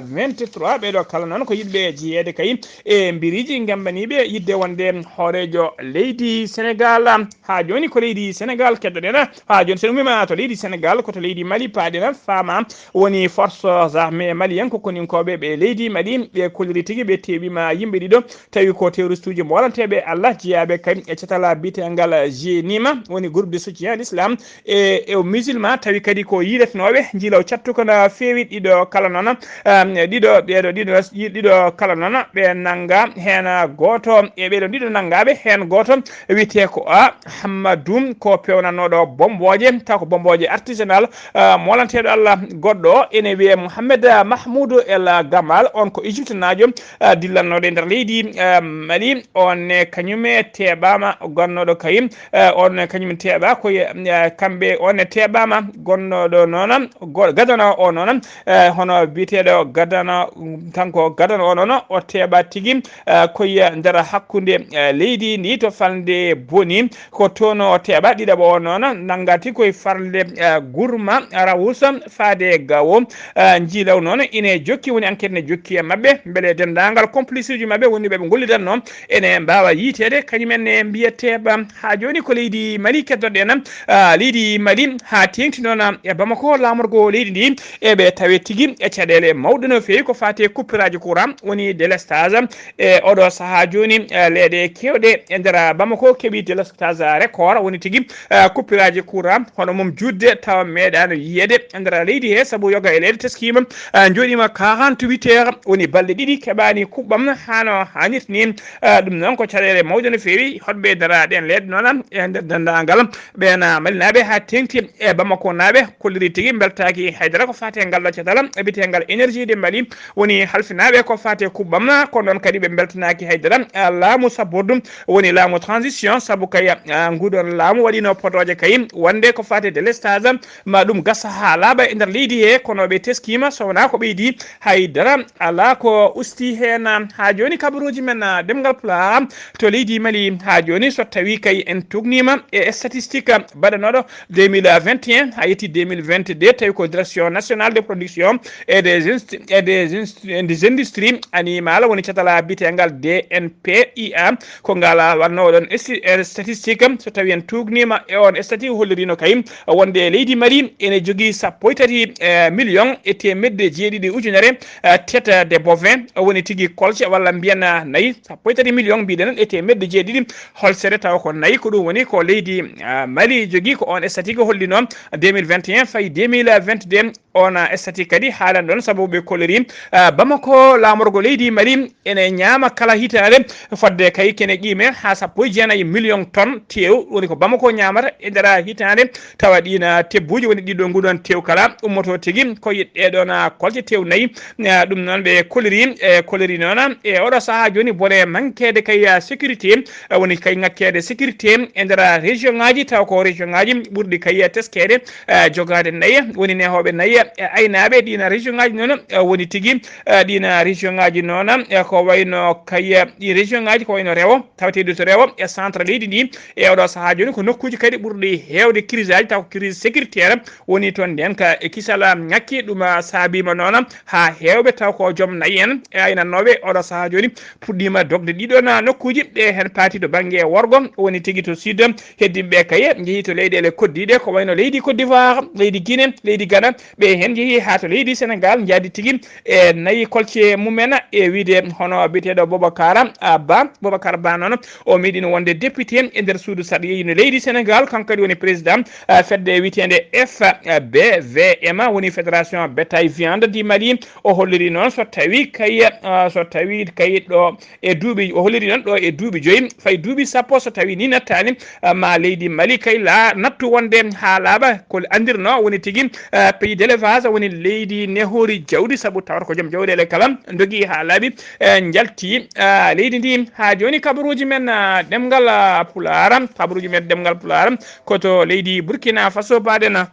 vingt-trois. Ɓeeɗo kala noon ko yiɗɓe jeyeede kay e mbiriiji ngembaniiɓe yidde wonde hooreejo leydi Senegaal. Haa jooni ko leydi Senegaal keɗoɗen. Haa jooni so en ummima to leydi Senegaal, ko to leydi Mali paaɗen, faama woni forces armées maliennes, ko koninkooɓe ɓe leydi Mali, ɓe kolliri tigi, ɓe tewiima yimɓe ɗiɗo, tawi ko terroriste uji molanteeɓe Allah, jeyaaɓe kay e catal biyeteengal G nima, woni groupe de soutien à l'islam, e, e musulman, tawi kadi ko yiiletnooɓe njiilaw cattuka no feewi. Ɗiɗo kala noon, um, ɗiɗo, ɓeeɗo ɗiɗo, ɗiɗo kala noon ɓe nannga heen gooto e ɓeeɗo ɗiɗo nanngaaɓe heen gooto wiyetee ko a Hammadou, ko peewnanooɗo bommbooje, taw ko bommbooje artisanal, uh, molanteeɗo Allah goɗɗo ene wiyee Mohamed Mahmoud El Gamal, on ko Égyptenaajo, uh, dillannooɗo e nder leydi, uh, Mali, on ne kañum e teɓaama gonnooɗo kay, uh, on ne kañum teɓa ko, uh, kamɓe on ne teɓaama gonnooɗo noon, go-, gadano o noon, uh, hono biyeteeɗo gadano, kanko gadano o noon, o teɓa tigi, uh, koye nder hakkunde, uh, leydi ndi to falnde boni, ko toon o teɓa. Ɗiɗaɓo o noon nanngati koye falnde, uh, Gurma Rawusa faade Gawo. Uh, njiilaw noon ine jokki, woni enquête ne jokki e maɓɓe, mbele denndaangal complice uji maɓɓe wonɓe ɓe ngollidatnoo ene mbaawa yiiteede, kañum en ne mbiyetee ɓam. Haa jooni ko leydi Mali keddoɗen, ah, leydi Mali haa teeŋti noon e Bamako, laamorgo leydi ndi, eɓe tawe tigi e caɗeele mawɗe no feewi ko faati e coupuraaji courant, woni délestage. E oɗo sahaa jooni, eh, leeɗe keewɗe e nder Bamako keɓi délestage record, woni tigi, eh, coupuraaji courant hono mum juutde tawa meeɗaano yiyeede e nder leydi he, sabu yoga e leyɗe teskiima, eh, njooɗiima quarante-huit heures, woni balɗe ɗiɗi keɓaani kuɓɓam haa no haanirta ni. Eh, ɗum noon ko caɗeele mawɗe no feewi. Hoɗɓe e nder ɗeen leeɗe noon e nder denndaangal ɓeen, ah, Malinaaɓe haa teeŋti e Bamakonaaɓe kolliri tigi mbeltaaki haydara ko faati e ngal ɗo caɗeele e biyeteengal énergie de Mali, woni halfinaaɓe ko faati e kuɓɓam, kono noon kadi ɓe mbeltanaaki haydara, ah, laamu sabbordu woni laamu transition, sabu kay, ah, nguɗon laamu waɗino potooje kay wonde ko fate délestage, ma ɗum gasa haa laaɓa e nder leydi he, kono ɓe teskiima so wonaa ko ɓeydi hay dara alaa ko usti heen. Haa jooni kabaruuji men, ah, ɗemngal Pulaar to leydi Mali, haa jooni so tawii kay en tuugniima e statistique baɗanooɗo deux mille vingt et un haa yetti deux mille vingt-deux, tawi ko Direction Nationale de Production et des Inst-, et des Inst-, et des Industries Animales, woni catal biyeteengal D N P I A, ko ngal waɗnoo ɗoon esti-, eh, statistique. So tawii en tuugniima e oon statistique, holliriino kay wonde leydi Mali ene jogii sappo e tati, eh, million e teemedde jeeɗiɗi ujunere, eh, tête de bovin, woni tigi kolce walla mbiyen, ah, nayi, sappo e tati million mbiɗen e teemedde jeeɗiɗi holsere, tawa ko nayi. Ko ɗum woni ko leydi, ah, Mali jogii, ko oon statistique hollino deux mille vingt et un fayi deux mille vingt-deux. Oon statistique kadi haalan ɗoon sabu ɓe kolori, ah, Bamako, laamorgo leydi Mali ene ñaama kala hitaande fodde kay kene qiime haa sappo e jeenayi million tonnes teew, woni ko Bamako ñaamata e nder hitaande, tawa ɗiin tebbuuji woni ɗiɗo nguɗon teew kala ummoto tigi ko e ɗee ɗoon kolce teew nayi. Ah, ɗum noon ɓe koliri, e koliri noon e oɗo sahaa jooni bone mankeede kay, ah, sécurité, ah, woni kay ŋakkeede sécurité e nder région ŋaaji, taw ko région ŋaaji ɓurɗi kay teskeede, eh, jogaade nayi, woni nehooɓe nayi, eh, aynaaɓe ɗiin région ŋaaji noon, eh, woni tigi, eh, ɗiin région ŋaaji noon, eh, ko wayno kay, eh, ɗi région ŋaaji ko wayno rewo, tawateeɗo to rewo e centre leydi ndi, e oɗo sahaa jooni ko nokkuuji kadi ɓurɗi heewde crise aji, taw ko crise sécuritaire woni toon ndeen ka e kisal ŋakki, ɗum, ah, saabiima noon haa heewɓe taw ko joom nayi en e aynannooɓe oɗo sahaa jooni puɗɗiima dogde ɗiɗo na nokkuuji ɗe heen paati to bannge worgo, woni tigi to sud, heddimɓe kay njehii to leyɗeele koddiiɗe, ko wayno leydi Côte d'Ivoire, leydi Guinée, leydi Ghana, ɓe heen njehii haa to leydi Sénégal, njaadi tigi e nayi kolce mumen, e wiyde hono biyeteeɗo Boubacar, ah, Ba, Boubacar Ba noon, o meeɗino wonde député e nder suudu sarɗiyeeji no leydi Sénégal, kanko kadi woni président, ah, fedde wiyeteende F B V M, woni Fédération Bétail Viande du Mali. O holliri noon so tawi kay, ah, so tawi kay ɗo e duuɓi, o holliri noon ɗo e duuɓi joyi, fayi duuɓi sappo, so tawi ni nattaani, ah, ma leydi Mali kay la nattu wonde haa laaɓa, ko anndirno woni tigi, ah, pays d'élevage, woni leydi nehoori jawdi, sabu tawata ko joom jawɗeele kala ndogi haa laaɓi, eh, njalti, ah, leydi ndi. Haa jooni kabaruuji men, ah, ɗemngal, ah, Pulaar, kabaruuji men ɗemngal Pulaar ko to leydi Burkina Faso paaɗen.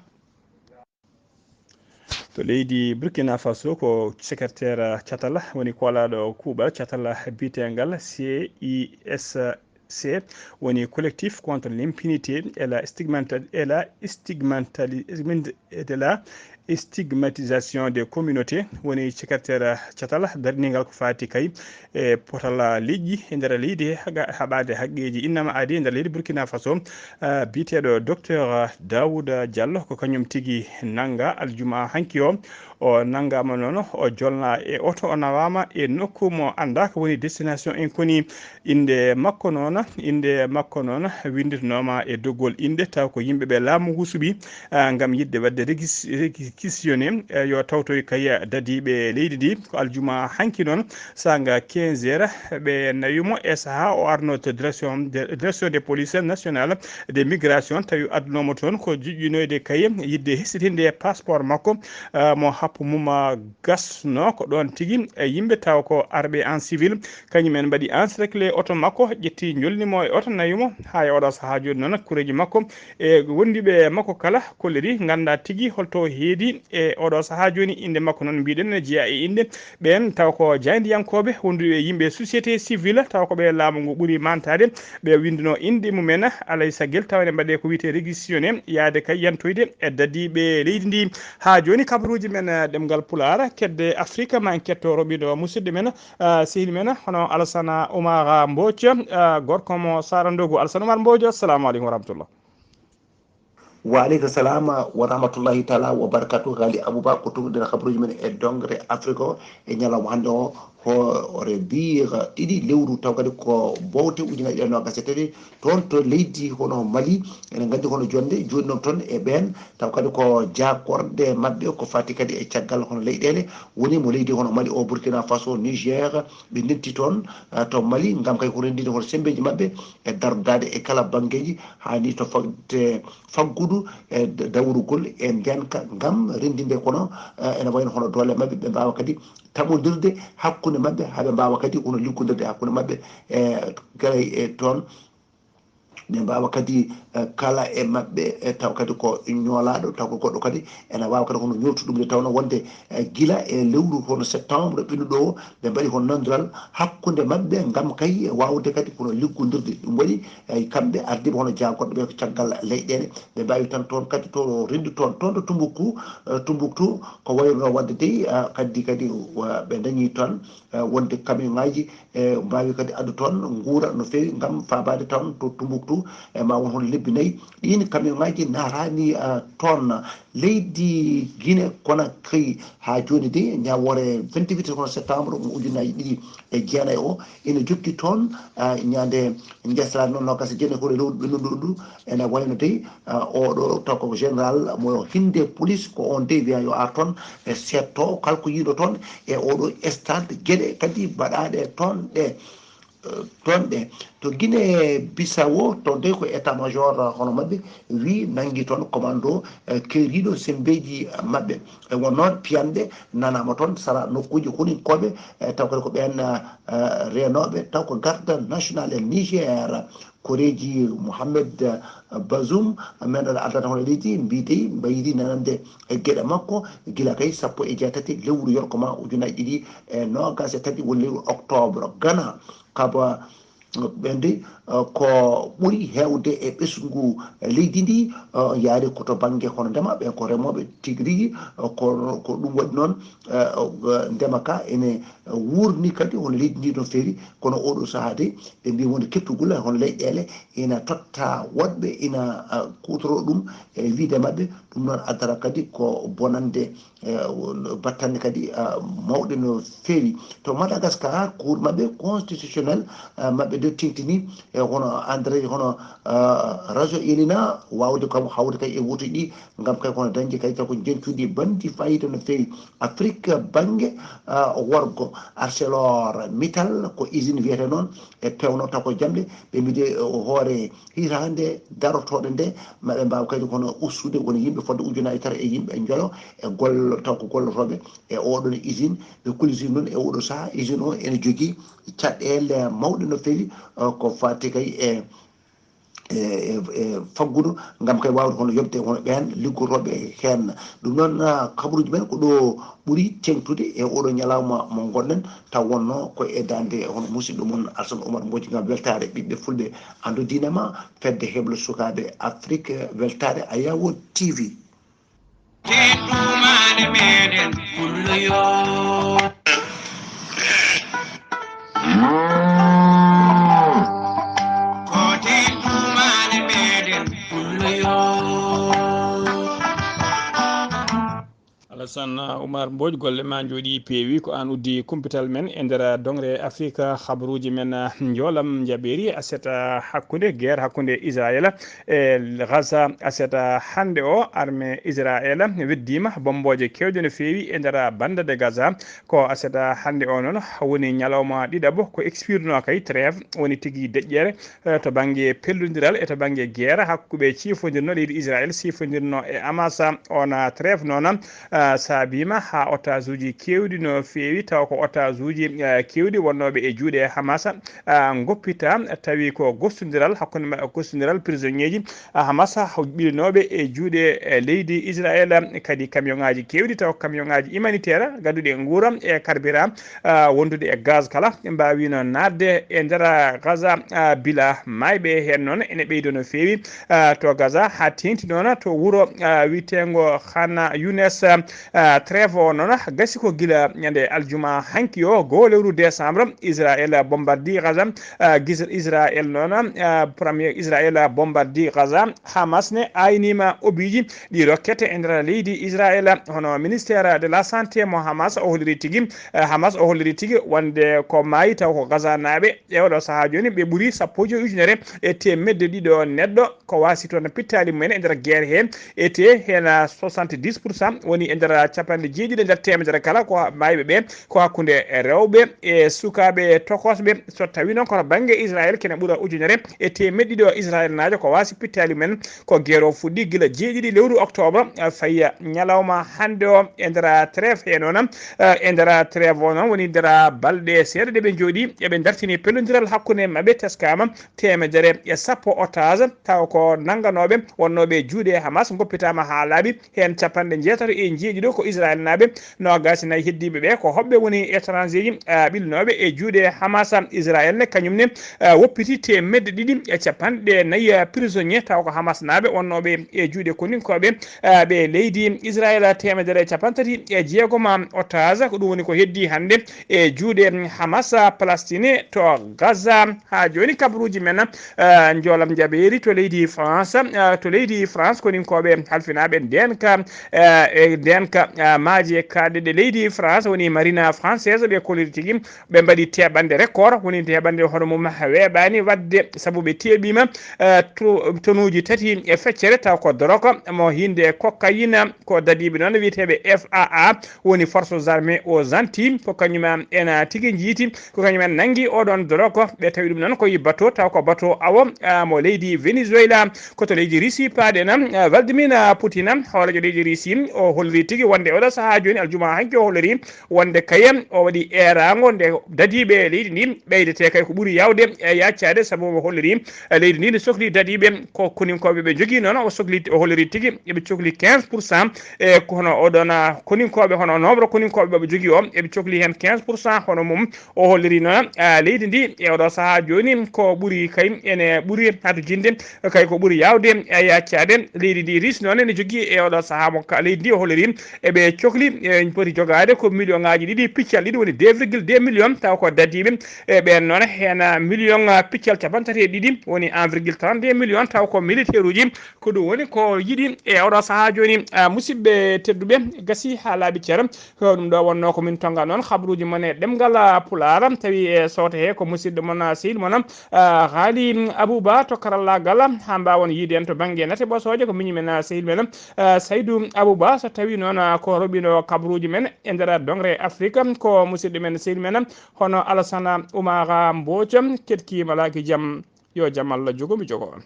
To leydi Burkina Faso, ko secrétaire catal woni koolaaɗo kuuɓal catal biyeteengal C I S C, woni Collectif contre l'impunité et la stigmata-, et la stigmatali-, et de la stigmatisation des communautés, woni secrétaire catal darningal ko faati kay e potal leƴƴi e nder leydi he, haga-, haɓaade haqqeeji innama aadi e nder leydi Burkina Faso, ah, biyeteeɗo Docteur Daouda Diallo, ko kañum tigi nannga aljuma hanki o. O nanngaama noon, o jolna e oto, o nawaama e nokku mo anndaa, ko woni destination inconnue. Innde makko noon, innde makko noon winnditanooma e doggol innde, taw ko yimɓe ɓe laamu ngu suɓi, ah, ngam yiɗde waɗde régis-, réquisitionné, eh, yo tawtoy kay dadiiɓe leydi ndi. Ko aljuma hanki noon, saanga quinze heures, ɓe nawi mo e sahaa o arno to direction de, direction de police nationale de migration, tawi addunooma toon ko jiɗɗinoyde kay yiɗde hesitinde passeport makko, ah, mo happu mum, ah, gasno. Ko ɗoon tigi e yimɓe taw ko arɓe en civil, kañum en mbaɗi encerclé oto makko, ƴetti njolni mo e oto nawi mo. Haa e oɗo sahaa jooni noon, kureeji makko e wondiiɓe makko kala kolliri, ngannda tigi holto heedi e oɗo sahaa jooni. Innde makko noon mbiɗen ne jeyaa e innde ɓeen taw ko jaayndiyankooɓe wonduɓe e yimɓe société civile, taw ko ɓe laamu ngu ɓuri mantaade. Ɓe winndunoo innde mumen, alay saggel tawa ne mbaɗee ko wiyetee réquisitionné, yaade kay yantoyde e dadiiɓe leydi ndi. Haa jooni kabaruuji men, eh, ɗemngal Pulaar, kedde Afrika, ma en ketto roɓindo musidɗo men, ah, sehil men, hono Alassane Oumar Mbodj, ah, gorko mo Sarandogo. Alassane Oumar Mbodj, assalamu aleykum wa rahmatullah. Wa aleykum salam wa rahmatullahi taala wa barakatuh. Ghali Abouba, ko tugɗen kabaruuji men e dongre Afrique o e ñalawma hannde o, hoore biira ɗiɗi lewru taw kadi ko bowte ujunaaji ɗiɗi e noogas e tati. Toon to leydi hono Mali, eɗen nganndi hono jonde joɗɗinoo toon e ɓeen, taw kadi ko jaakorɗe maɓɓe ko fati kadi e caggal hono leyɗeele woni mo leydi hono Mali o, Burkina Faso, Niger, ɓe ndenti toon, ah, to Mali ngam kay ko renndinde hono semmbeeji maɓɓe e dardaade e kala banngeeji, haa ni to fagde faggudu e d-, dawrugol e ndeenka ngam renndinde kono, ah, ene wayno hono doole maɓɓe ɓe mbaawa kadi taɓondirde hakkunde hakkunde maɓɓe, haa ɓe mbaawa kadi hono liggondirde hakkunde maɓɓe e kala e toon. Ɓe mbaawa kadi, eh, kala e maɓɓe, eh, taw kadi ko ñoolaaɗo, taw ko goɗɗo kadi ena waawa kadi hono ñooltude ɗum nde tawnoo wonde, eh, gila e lewru hono septembre ɓennuɗo o, ɓe mbaɗi hono nanondiral hakkunde maɓɓe ngam kay waawde kadi hono liggondirde. Ɗum waɗi, eh, kamɓe ardiiɓe hono jaagoɗɗo ɓe ko caggal leyɗeele, ɓe mbaawi tan toon kadi to renndi toon, toon to Tumbuktu, eh, Tumbuktu ko wayrunoo waɗde dey, eh, kadi, kadi, wa-, ɓe ndañii toon, eh, wonde camion ŋaaji e mbaawi kadi addu toon nguura no feewi ngam faabaade toon to Tumbuktu, e ma won hono lebbi nayi. Ɗiin camion ŋaaji naataani, ah, toon. Leydi Guinée Conakry haa jooni de, ñawoore vingt-huit hono septembre mo ujunaaji ɗiɗi e jeenayi o, ina jokki toon, ah, ñande njesraade noon noogaas e jeenayi ko e lewru ɓennuɗo ndu, ene wayno dey, ah, oɗo taw ko général mo hinde police, ko on dey wiya yo ar toon e seetto kala ko yiiɗo toon e oɗo stade geɗe kadi mbaɗaaɗe toon ɗe, eh, toon ɗe. To Guinée Bissau, toon dey ko état major, eh, hono maɓɓe, wi nanngi toon commando, eh, keeriiɗo semmbeeji, eh, maɓɓe. E wonnoo piyanɗe nanaama toon sara nokkuuji koninkooɓe, eh, taw kadi ko ɓeen, eh, eh, reenooɓe, taw ko garde nationale Niger, koreeji Mohamed, eh, Bazoum, men ɗo addata hono leydi, mbiy dey mbayri nanande e geɗe makko, gila kay sappo e jeetati lewru yorko ma ujunaaji ɗiɗi e noogaas e tati woni lewru octobre. Ghana, kaba ɓen de, eh, ko ɓuri heewde e ɓesngu leydi ndi, eh, yaari ko to bannge hono ndema, ɓen ko remooɓe tigi rigi, eh, ko, ko ɗum waɗi noon, eh, eh, ndema ka ene wuurni kadi hono leydi ndi no feewi, kono oɗo sahaa de, ɓe mbi wonde keɓtugol hono leyɗeele ina totta woɗɓe ina, eh, kuutoroo ɗum e wiyde maɓɓe, ɗum noon addata kadi ko bonande, eh, battane kadi, ah, mawɗe no feewi. To Madagascar, cour maɓɓe constitutionnel, ah, maɓɓe de tintini, e hono André, hono, ah, Rajoelina, waawde kam hawde kay e wotuji ɗi, ngam kay kono dañde kay taw ko njencuuji banndi fayida no feewi. Afrique bannge, ah, worgo, Arcelor Mittal ko usine wiyete noon, e pewno taw ko jamɗe, ɓe mbiide hoore hitaande darotooɗo nde, maɓe mbaawa kadi kono ustude woni yimɓe fodde ujunaaji tati e yimɓe njolo e gollo taw ko gollotooɓe e oɗon usine, ɓe kollisii noon e oɗo sahaa usine o ene jogii caɗeele mawɗe no feewi, eh, ko faati kay e, e, e, e faggudu ngam kay waawde hono yoɓde hono ɓeen liggotooɓe heen. Ɗum noon, ah, kabaruuji men ko ɗo ɓuri teeŋtude e oɗo ñalawma mo ngonɗen, taw wonnoo ko e daande hono musidɗo mon Alsan Oumar Mbodj ngam weltaare ɓiɓɓe fulɓe. Andu diina ma, fedde heblo sukaaɓe Afrique, weltaare Ayawo T V. Teddumaare meɗen pullo yo. Ko teddumaare meɗen pullo yo. Alassane Oumar Mbodj, golle ma njooɗi peewi. Ko aan uddi kumpital men e nder doŋre Afrika. Habaruuji men njoolam njaɓeeri aset hakkunde, guerre hakkunde Israël e Gaza. Aset hannde o, armée Israël weddiima bommbooje keewɗe no feewi e nder bande de Gaza. Ko aset hannde o noon woni ñalawma ɗiɗaɓo ko expirno kay trêve, woni tigi deƴƴere, eh, to bannge pellondiral e to bannge guerre hakkunde ciifondirno leydi Israël, siifondirno e Hamas. On, ah, trêve noon, ah, saabiima haa otaasuuji keewɗi no feewi, tawa ko otaasuuji, ah, keewɗi wonnooɓe e juuɗe Hamas, ah, ngoppita, tawi ko gostondiral hakkunde maɓɓe, gostondiral prisonnier ji, ah, Hamas ɓilinooɓe e juuɗe, eh, leydi Israël, kadi camion ŋaaji keewɗi, tawa camion ŋaaji humanitaire gadduɗi e nguura e carburant, ah, wondude e gaz kala, ɓe mbaawino naatde e nder Gaza, ah, bila maayɓe heen noon ene ɓeydo no feewi, ah, to Gaza, haa teeŋti noon to wuro, ah, wiyeteengo Khan Younes. Ah, trêve o noon gasi ko gila ñande aljuma hanki o, goo lewru décembre, Israël bombardi Gaza, ah, gis-, Israël noon, ah, premier Israël bombardi Gaza, Hamas ne aynima obiiji ɗi rokkete e nder leydi Israël. Hono ministère de la santé mo Hamas o holliri tigi, eh, Hamas o holliri tigi wonde ko maayi taw ko Gaza naaɓe e oɗo sahaa jooni ɓe ɓuri sappo e joyi ujunere e teemedde ɗiɗo neɗɗo ko waasi toon pittaali mumen e nder guerre he, e te heen soixante-dix pour cent woni e nder capanɗe jeeɗiɗi e nder teemedere kala ko mayɓe ɓe ko hakkunde rewɓe e sukaaɓe tokosɓe. So tawi noon kono bannge Israel kene ɓura ujunere e teemeɗɗe ɗiɗo Israelnaajo ko waasi pittaali men. Ko geero fuɗɗi gila jeeɗiɗi lewru octobre, eh, fayi ñalawma hannde o e nder trêve he noon, eh, e nder trêve o noon woni nder balɗe seeɗa ɗe ɓe njooɗi eɓe dartini pellodiral hakkunde maɓɓe, teskaama teemedere e sappo otage taw ko nannganooɓe wonnooɓe juuɗe Hamas ngoppitaama haa laaɓi. Heen capanɗe njeetato e jeeɗiɗo ko Israelnaaɓe, noogaas e nayi heddiiɓe ɓe ko hoɓɓe woni étrangers ji, eh, ɓilnooɓe e juuɗe Hamas. Israel ne kañum ne, eh, woppiti teemedde ɗiɗi e capanɗe nayi, eh, prisonnier taw ko Hamasnaaɓe wonnooɓe e juuɗe koninkooɓe, eh, ɓe leydi Israel. Teemedere e capanɗe tati e jeegom otage ko ɗum woni ko heddi hannde e juuɗe Hamas Palestine to Gaza. Haa jooni kabaruuji men, eh, njoolam jabeeri to leydi France, eh, to leydi France koninkooɓe halfinaaɓe ndeenka, eh, e ndeenka, eh, maaje kaaɗɗe ɗe leydi France woni Marine Française ɓe koliri tigi ɓe mbaɗi teɓanɗe record woni teɓanɗe hono mum weeɓaani waɗde sabu ɓe teɓiima, eh, to- tonuuji tati e feccere taw ko doroko mo hinde cocaïne ko dadiiɓe noon wiyeteeɓe F A A woni Forces Armées aux Antilles ko kañum en tigi njiiti ko kañum en nanngi oɗon doroko ɓe tawi ɗum noon ko yi bateau taw ko bateau awo, ah, mo leydi Venezuela ko to leydi Russie paaɗe na, ah, Vladimir Putin hooreejo leydi Russie o holliri tigi wonde oɗo sahaa jooni aljuma hanki o holliri wonde kayen o waɗi eeraango nde dadiiɓe leydi ndi ɓeydete kay ko ɓuri yawde e yaccaade sabu o holliri, eh, leydi ndi ne sokli dadiiɓe ko koninkooɓe ɓe njogii noon o sokli o holliri tigi eɓe cokli quinze pour cent e ko hono oɗon, ah, koninkooɓe hono nombre koninkooɓe ɓe njogii o eɓe cokli heen quinze pour cent hono mum o holliri noon, ah, leydi ndi e oɗo sahaa jooni ko ɓuri kay ene ɓuri hatojinde kay ko ɓuri yawde e yaccaade leydi ndi Russie noon ene jogii e oɗo sahaa mo ka leydi ndi o holliri eɓe cokli e poti jogaade ko million ngaji ɗiɗi piccal ɗiɗi woni deux virgule deux million taw ko dadiiɓe e ɓeen noon heen million piccal capanɗe tati e ɗiɗi woni un virgule trente-deux million taw ko militaire uji ko ɗum woni ko yiɗi e oɗo sahaa jooni, ah, musidɓe tedduɓe gasi haa laaɓi ceer ko ɗum ɗo wonno ko min tonga noon habruuji mon e ɗemngal, ah, pulaar tawi e soote he ko musidɗo mon, ah, sehil mon, ah, Haali Abouba to karallaagal haa mbaawon yiide en to bannge nate ɓosooje ko miñi men, ah, sehil men, ah, Saydou Abouba so tawi noon, ah, ko roɓino kabruuji men e nder dongre Afrique ko musidɗo men sehil men hono Alassane Oumara Mbooco keɗki malaaki jam yo jam Allah jogo mi jogo on.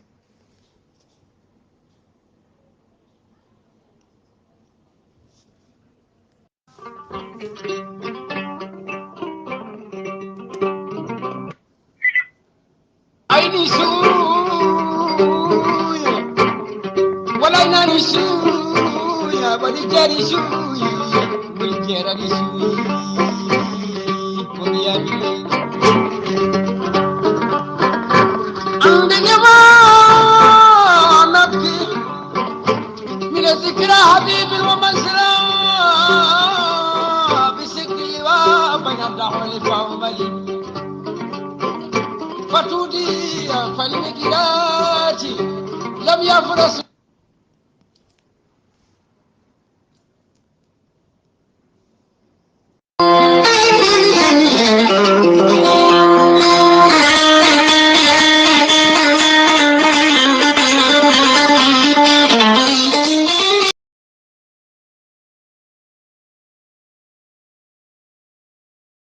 Aini shuya, wala nani shuya, bari jari shuya, bari jari shuya, bari jari shuya. Ande nyama nabi, mina zikra habibil wa masra, bisikli wa bana dahul fawmali. Fatudi falmigirati, lam yafras